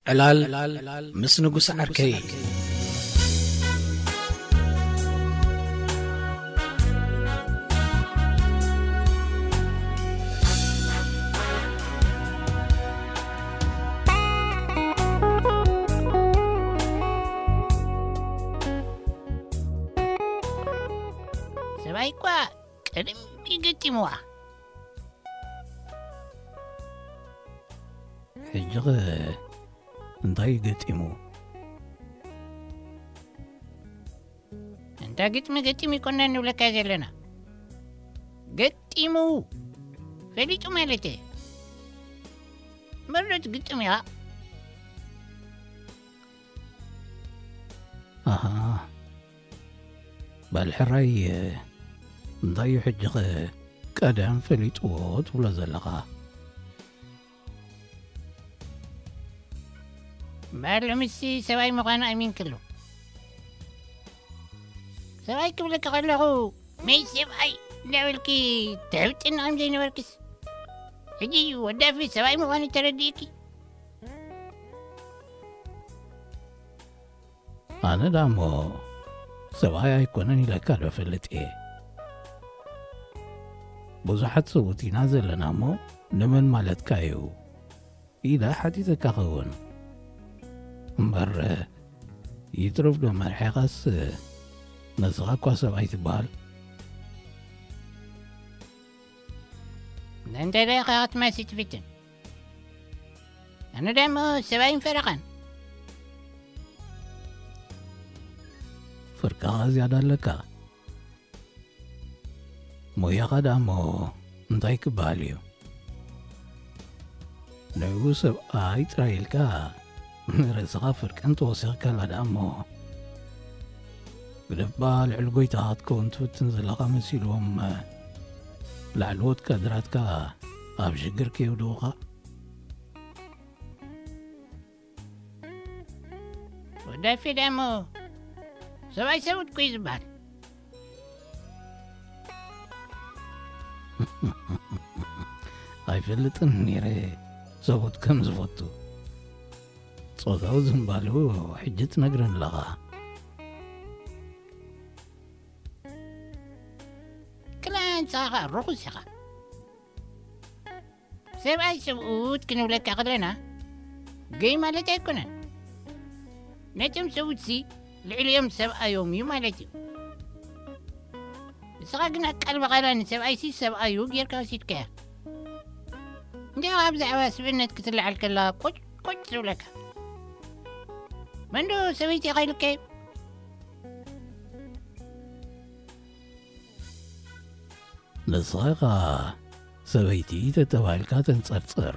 ዕላል ምስ ንጉስ ዓርከይ። ሰብኣይ እኳ ቀደም ይገጢምዋ። ሕጂ ኸ እንታይ ገጢሙ? እንታ ግጥሚ ገጢሙ ይኮና ንብለካ ዘለና። ገጢሙ፣ ፈሊጡ ማለት እየ። መርዶት ግጥም እያ። ኣሃ፣ በል ሕራይ፣ እንታይ እዩ ሕጂ ኸ ቀደም ፈሊጥዎ ትብሎ ዘለኻ? እምበኣር ሎምሲ ሰብኣይ ምዃኑ ኣሚንክሉ። ሰብኣይ ክብለኪ ከለኹ፣ መይ ሰብኣይ እንዳበልኪ ተሕብጥኒ ከም ዘይነበርክስ፣ ሕጂ ወዳፊ ሰብኣይ ምዃኑ ተረዲእኪ። ኣነ ዳሞ ሰብኣይ ኣይኮነን ኢለካ ዶ ፈልጥ እየ? ብዙሓት ሰብኡት ኢና ዘለና እሞ፣ ንመን ማለትካ እዩ? ኢለ ሓቲተካ ኸውን። እምበር፣ ይትረፍ ዶ መርሒኻስ፣ ንስኻ እኳ ሰብኣይ ትበሃል። እንታይ ደኣ ኢኻ ክትመሲ ትፍትን? ኣነ ደሞ ሰብኣይን ፈረቓን። ፍርቃኻ ዝያዳ ኣለካ። ሞያኻ ደኣ እሞ እንታይ ክበሃል እዩ? ንዕኡ ሰብኣይ ጥራይ ኢልካ ንርእስኻ ፍርቂ እንተወሲኽካላ ደኣ እሞ፣ ግደፋ ልዕሊ ጎይታኻ ክትከውን ትፍትን ዘለኻ መሲልዎም ላዕለዎት ካድራትካ ኣብ ሽግር ከየውድቑኻ። ወዲ ኣፌ ደኣ እሞ ሰብኣይ ሰብኡት እኮ እዩ ዝበሃል። ኣይፈልጥን ነይረ ሰብኡት ከም ዝፈቱ። ጾታዊ ዝንባሉ ሕጂ ትነግረኒ ኣለኻ። ክላ ንስኻ ኸኣ ርኹስ ኢኻ። ሰብኣይ ሰብኡት ክንብለካ ከለና፣ ገይ ማለት ኣይኮነን። ነቶም ሰብኡትሲ ልዕሊኦም ሰብኣዮም እዩ ማለት እዩ። ንስኻ ግን ኣቃልባኻ ንሰብኣይሲ ሰብኣዩ ጌርካ ወሲድካያ። እንዲኻ ኣብ ዛዕባ ስብእነት ክትለዓል ከላ ቁጭ ቁጭ ትብለካ። መንዶ ሰበይቲ ኢኻ ኢሉካ እዩ? ንስኻ ኢኻ ሰበይቲ ተተባሂልካ ተንጸርጽር።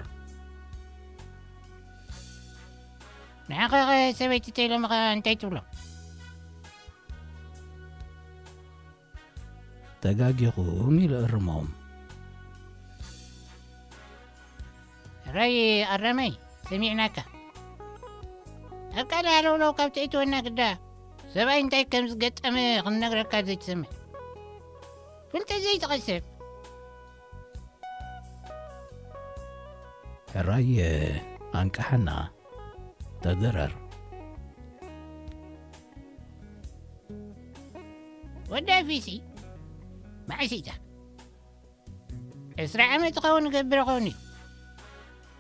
ንዓኻ ኸ ሰበይቲ ተይሎምኻ እንታይ ትብሎ? ተጋጊኹም ኢለ እርሞም። ራይ ኣረመይ፣ ሰሚዕናካ። ኣብ ቃል ሃለውለው ካብ ተእትወና ግዳ፣ ሰብኣይ እንታይ ከም ዝገጠመ ክንነግረካ ዘይትሰምዕ። ፍልጠት ዘይትቐስብ። ሕራይ ኣንቃሓና፣ ተደረር። ወዲ ኣፊሲ፣ መዓስ ኢታ? ዕስራ ዓመት ኸውን ይገብር ኸውን እዩ።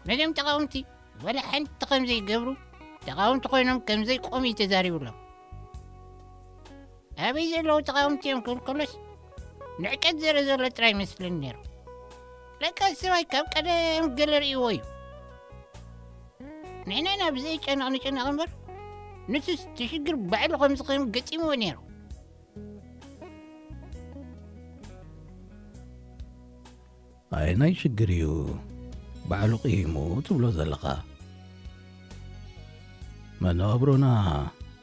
ነዞም ተቓወምቲ ዋላ ሓንቲ ከም ዘይገብሩ፣ ተቓወምቲ ኮይኖም ከም ዘይቆሙ እዩ ተዛሪቡሎም። ኣበይ ዘለዉ ተቓወምቲ እዮም ክብል ከሎስ፣ ንዕቀት ዘርኢ ዘሎ ጥራይ ይመስለኒ ነይሩ። ለካ ሰብኣይ ካብ ቀደም ገለ ርእይዎ እዩ። ንሕና ኢና ብዘይ ጨነቕ ንጭነቕ እምበር፣ ንሱስ እቲ ሽግር ባዕሉ ከም ዝኸውን ገጢምዎ ነይሩ። ኣየናይ ሽግር እዩ ባዕሉ ቅሂሙ ትብሎ ዘለኻ? መነባብሮና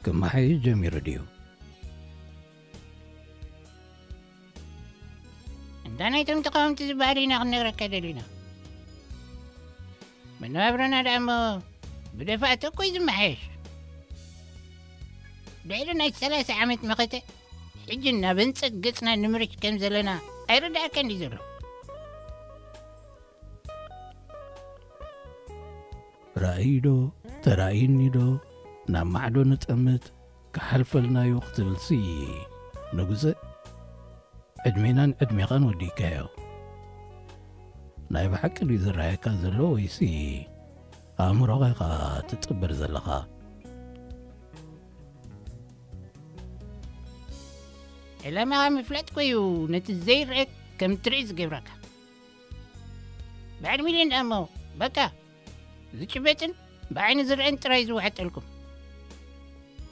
ክመሓየሽ ጀሚሩ ድዩ? እንዳ ናይቶም ተቓወምቲ ዝበሃል ኢና ክንነግረካ ደሊና። መነባብሮና ደኣ እሞ ብደፋእቶ እኮ እዩ ዝመሓየሽ። ድሕሪ ናይ ሰላሳ ዓመት መኸተ፣ ሕጂ እናበንጸት ገጽና ንምርሽ ከም ዘለና ኣይርድኣካን ድዩ ዘሎ? ራእይ ዶ ተራእይኒ ዶ ናብ ማዕዶ ንጠምት ክሓልፈልናዮ ክትብልሲ፣ ንጉሰ፣ ዕድሜናን ዕድሜኻን ወዲእካዮ። ናይ ብሓቂ ድዩ ዝረኣየካ ዘሎ ወይሲ ኣእምሮኻ ኢኻ ትጥብር ዘለኻ? ዕላማኻ ምፍላጥ ኮዩ ነቲ ዘይረአ ከም ትርኢ ዝገብረካ። በዓል ሚልዮን ደኣ እሞ በቃ ዝጭበጥን ብዓይኒ ዝረአን ጥራይ ዝወሓጠልኩም።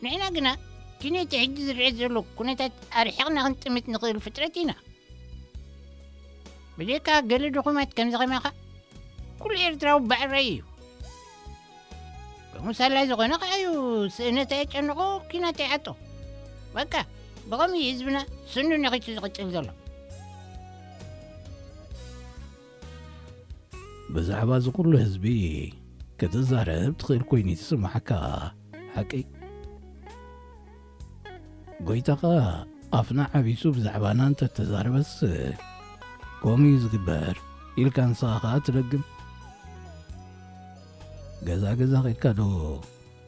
ንሕና ግና እቲ ነቲ ሕጂ ዝረአ ዘሎ ኩነታት ኣርሒቕና ክንጥምት ንኽእል ፍጥረት ኢና። ብጀካ ገለ ድኹማት ከምዚ ከማኻ ኩሉ ኤርትራዊ ባዕራይ እዩ። ከምኡ ሳላ ዝኾነ ከኣ እዩ ስእነት ኣየጨንቖ፣ ኲናት ኣይዓጦ። በቃ ብኸምኡ እዩ ህዝብና ስኑ ነኺሱ ዝቕጽል ዘሎ። ብዛዕባ እዚ ኩሉ ህዝቢ ክትዛረብ ትኽእል ኮይኑ ይስምዓካ። ሓቂ ጎይታኻ ኣፍና ዓቢሱ ብዛዕባና እንተተዛረበስ ከምኡ እዩ ዝግበር ኢልካ ንስኻ ኸኣ ትደግም። ገዛ ገዛ ኸድካ ዶ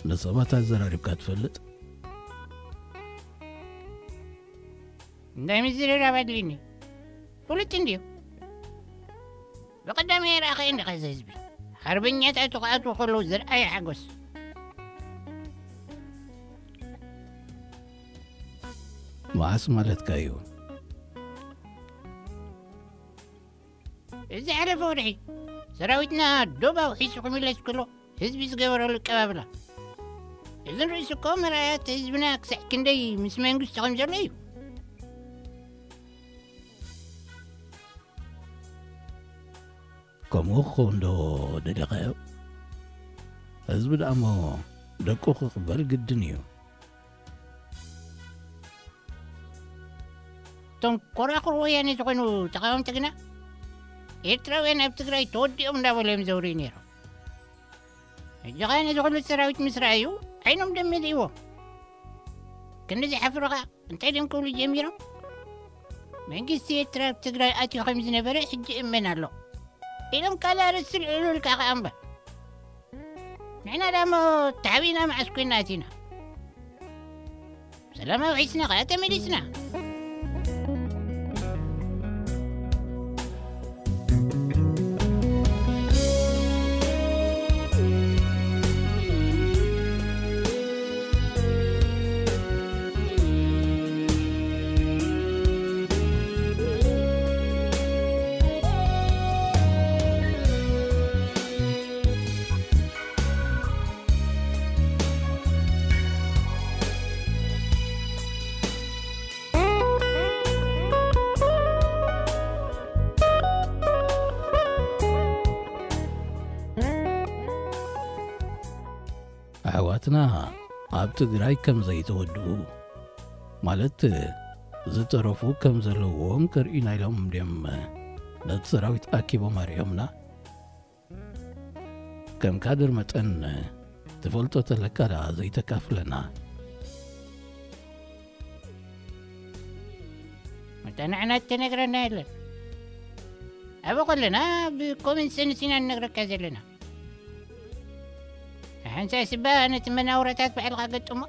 ንሰባት ኣዘራሪብካ ትፈልጥ? እንታይ ምዝርራብ ኣድልኒ? ፍሉጥ እንድዩ። ብቐዳማይ ርኣኸ እንዲኻ እዚ ህዝቢ ሓርበኛታቱ ክኣትዉ ከለዉ ዝረኣየ ሓጎስ። መዓስ ማለትካ እዩ? እዚ ሓለፈ ወርሒ ሰራዊትና ዶብ ኣውሒሱ ክምለስ ከሎ ህዝቢ ዝገበረሉ ኣቀባብላ። እዚ ንርእሱ እኮ መርኣያ እቲ ህዝብና ክሳዕ ክንደይ ምስ መንግስቲ ከም ዘሎ እዩ። ከምኡ ክኸውን ዶ ደሊኻዮ? ህዝቢ ደኣ እሞ ደቁ ክቕበል ግድን እዩ። እቶም ኮራኹር ወያኔ ዝኾኑ ተቓወምቲ ግና ኤርትራውያን ኣብ ትግራይ ተወዲኦም እንዳበሉ እዮም ዘውርዩ ነይሮም። ሕጂ ኸኣ ነዚ ኩሉ ሰራዊት ምስ ረኣዩ ዓይኖም ደም መሊእዎም። ክንዲ ዝሓፍሩ ኸኣ እንታይ ድዮም ክብሉ ጀሚሮም? መንግስቲ ኤርትራ ኣብ ትግራይ ኣትዩ ከም ዝነበረ ሕጂ እመን ኣሎ ኢሎም ካልእ ኣርእስቲ ልዕሉ ኢልካ ኸኣ እምበር። ንሕና ደኣ እሞ ተሓቢእና መዓስ ኮይና ኣቲና? ሰላም ኣውሒስና ኸኣ ተመሊስና። ኣሕዋትና ኣብ ትግራይ ከም ዘይተወድኡ፣ ማለት ዝተረፉ ከም ዘለዎም ከርእዩና ኢሎም ድዮም ነቲ ሰራዊት ኣኪቦም ኣርእዮምና? ከም ካድር መጠን ትፈልጦ ተለካ ደኣ ዘይተካፍለና? መጠንዕና እተነግረና የለን። ኣብ ከለና ብኮመን ሰንስ ኢና ንነግረካ ዘለና። ሓንሳእ ስባ ነቲ መናውረታት ባዕልኻ ገጥሞ።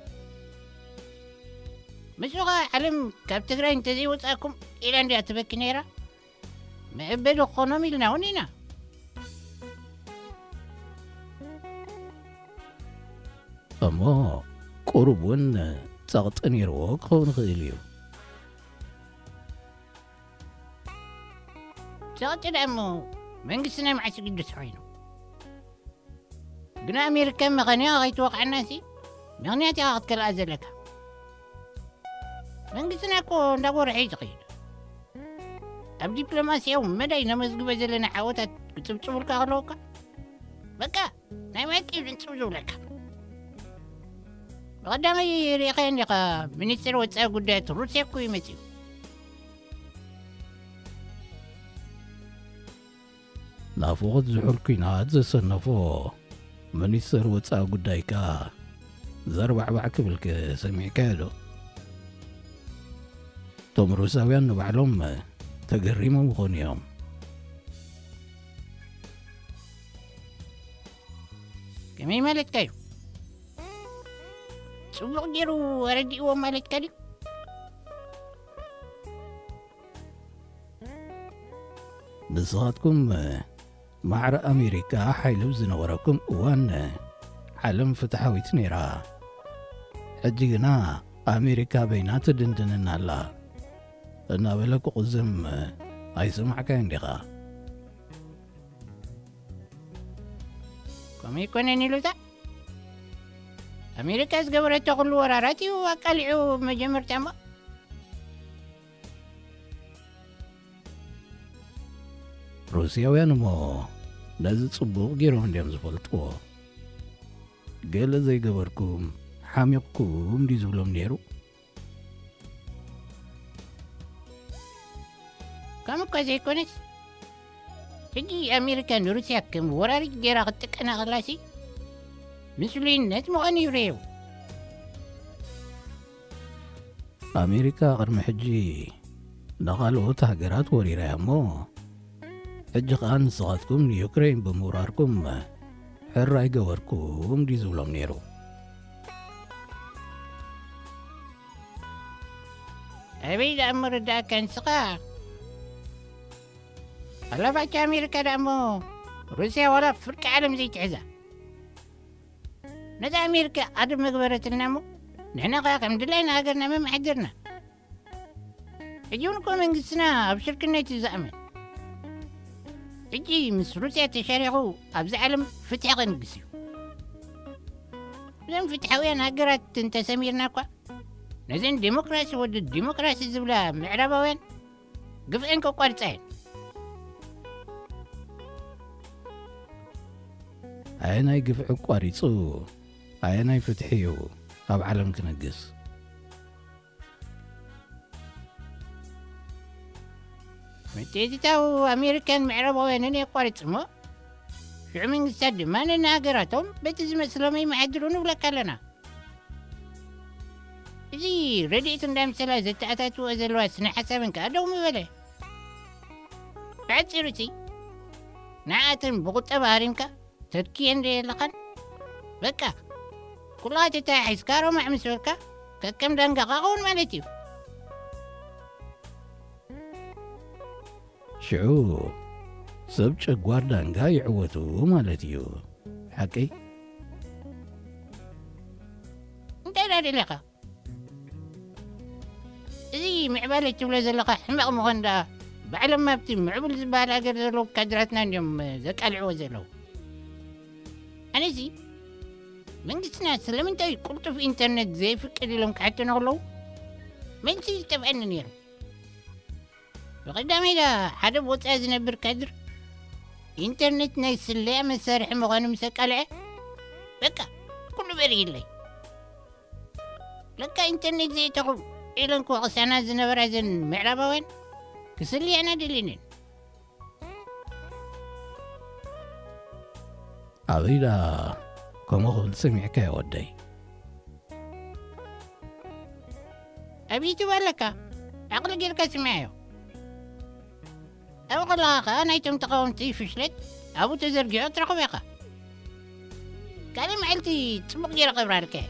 ምስኻ ዓለም ካብ ትግራይ እንተዘይወፃእኩም ኢላ እንዲያ ትበኪ ነይራ። መእበሊ ክኾኖም ኢልና እውን ኢና። እሞ ቁሩብ እውን ጸቕጢ ነይርዎ ክኸውን ይኽእል እዩ። ጸቕጢ ደኣ እሞ መንግስትና መዓስ ግዱስ ኮይኑ? ግን ኣሜሪካ መኸንያ ከይትወቕዐናሲ ምኽንያት ኢኻ ክትከልኣ ዘለካ። መንግስትና እኮ እንዳጎርሐ እዩ ዝኸይድ። ኣብ ዲፕሎማስያዊ መዳይ ነመዝግቦ ዘለና ዓወታት ክጽብጽቡልካ ከለውካ፣ በቃ ናይ ብሓቂ እዩ ዝንጽው ዝብለካ። ብቐዳመይ ርኢኻዮ እንዲኻ፣ ሚኒስትር ወጻኢ ጉዳያት ሩስያ እኮ እዩ መጺኡ። ናፍቖት ዝሑል ኲናት ዘሰነፎ ሚኒስተር ወጻኢ ጉዳይካ ዘርባዕባዕ ክብል ከ ሰሚዕካዮ ዶ? እቶም ሩሳውያን ንባዕሎም ተገሪሞም ይኾኑ እዮም። ከመይ ማለትካ እዩ? ጽቡቕ ገይሩ ኣረዲእዎ ማለትካ ድዩ? ንስኻትኩም ማዕረ ኣሜሪካ ሓይሊ ኣብ ዝነበረኩም እዋን ዓለም ፍትሓዊት ነይራ። ሕጂ ግና ኣሜሪካ በይና ትድንድነና ኣላ እናበለ ክቑዝም ኣይሰማዕካዮን ዲኻ? ከምኡ ኣይኮነን ኢሉታ። ኣሜሪካ ዝገበረቶ ኩሉ ወራራት እዩ ኣቃሊዑ መጀመርታ እሞ። ሩስያውያን እሞ ነዚ ጽቡቕ ገይሮም እንድዮም ዝፈልጥዎ። ገለ ዘይገበርኩም ሓሚቕኩም ድዩ ዝብሎም ነይሩ? ከም እኳ ዘይኮነስ፣ ሕጂ ኣሜሪካ ንሩስያ ከም ወራሪት ገይራ ክትጥቀና ከላሲ ምስሉይነት ምዃኑ ይብረየው። ኣሜሪካ ቅድሚ ሕጂ ንኻልኦት ሃገራት ወሪራ እያ እሞ፣ ሕጂ ኸኣ ንስኻትኩም ንዩክሬን ብምውራርኩም ሕራይ ገበርኩም ድዩ ዝብሎም ነይሩ? ኣበይ ደኣ መረዳእካ ንስኻ? ኣላፋቻ ኣሜሪካ ደኣ እሞ ሩስያ ዋላ ፍርቂ ዓለም ዘይትሕዛ። ነዛ ኣሜሪካ ኣደብ መግበረትልና እሞ ንሕና ኸኣ ከም ድላይና ሃገርና መማሕደርና። ሕጂ እውን እኮ መንግስትና ኣብ ሽርክነት እዩ ዝኣምን። ሕጂ ምስ ሩስያ ተሻሪኹ ኣብዚ ዓለም ፍትሒ ከንግስ እዩ። እዘን ፍትሓውያን ሃገራት እንተሰሚርና እኳ ነዘን ዴሞክራሲ ወዲ ዴሞክራሲ ዝብላ ምዕራባውያን ግፍዕን ከቋርጻ እየን። ኣየናይ ግፍዒ ኣቋሪጹ ኣየናይ ፍትሒ እዩ ኣብ ዓለም ክነግስ? ምትእትታው ኣሜሪካን ምዕራባውያንን የቋርጽ እሞ ሽዑ መንግስታት ድማ ነናሃገራቶም በቲ ዝመስሎም ይመሓድሩ ንብለካ ኣለና። እዚ ረድኤት እንዳምሰላ ዘተኣታትዎ ዘለዋ ስነ ሓሳብን ከኣ ደው ምበለ። ብሓጺሩ እቲ ንዓኣተን ብቁጠባ ሃሪምካ ተድክየን ዶ የለኻን? በቃ ኩልኻ ተተሓሒዝካ ሮማዕ ምስ በልካ ከከም ዳንጋኻ ኸውን ማለት እዩ። ሽዑ ሰብ ጨጓር ዳንጋ ይዕወቱ ማለት እዩ። ሓቂ? እንታይ ደኣ ደሊኻ? እዚ ምዕባለ ትብሎ ዘለኻ ሕመቕ ምዃን ደኣ ብዓለም ኣብቲ ምዕቡል ዝበሃል ሃገር ዘለዉ ካድራትና እንድዮም ዘቃልዕዎ ዘለዉ። ኣነሲ መንግስትና ስለምንታይ ቅልጡፍ ኢንተርኔት ዘይፍቅድ ኢሎም ክሓቱና ከለዉ መልሲ ዝጠፍኣኒ ነይሩ። ብቐዳማይ ደኣ ሓደ ብወጻኢ ዝነብር ካድር ኢንተርኔት ናይ ስለያ መሳርሒ ምዃኑ ምስ ኣቃልዐ በቃ ኩሉ በሪህለይ። ለካ ኢንተርኔት ዘእተኹ ኢለን ክወቕሳና ዝነበራ እዘን ምዕራባውያን ክስልያና ደልየን እየን። ኣበይ ደኣ ከምኡ ክብል ሰሚዕካዮ ወደይ? ኣብ ዩቱብ ኣለካ፣ ዓቕሊ ጌርካ ስምዓዮ። ኣብኡ ከለኻ ከኣ ናይቶም ተቓወምቲ ፍሽለት ኣብኡ ተዘርጊሑ ትረኽቦ ኢኻ። ካልእ መዓልቲ ጽቡቕ ጌረ ከብራልካ እየ።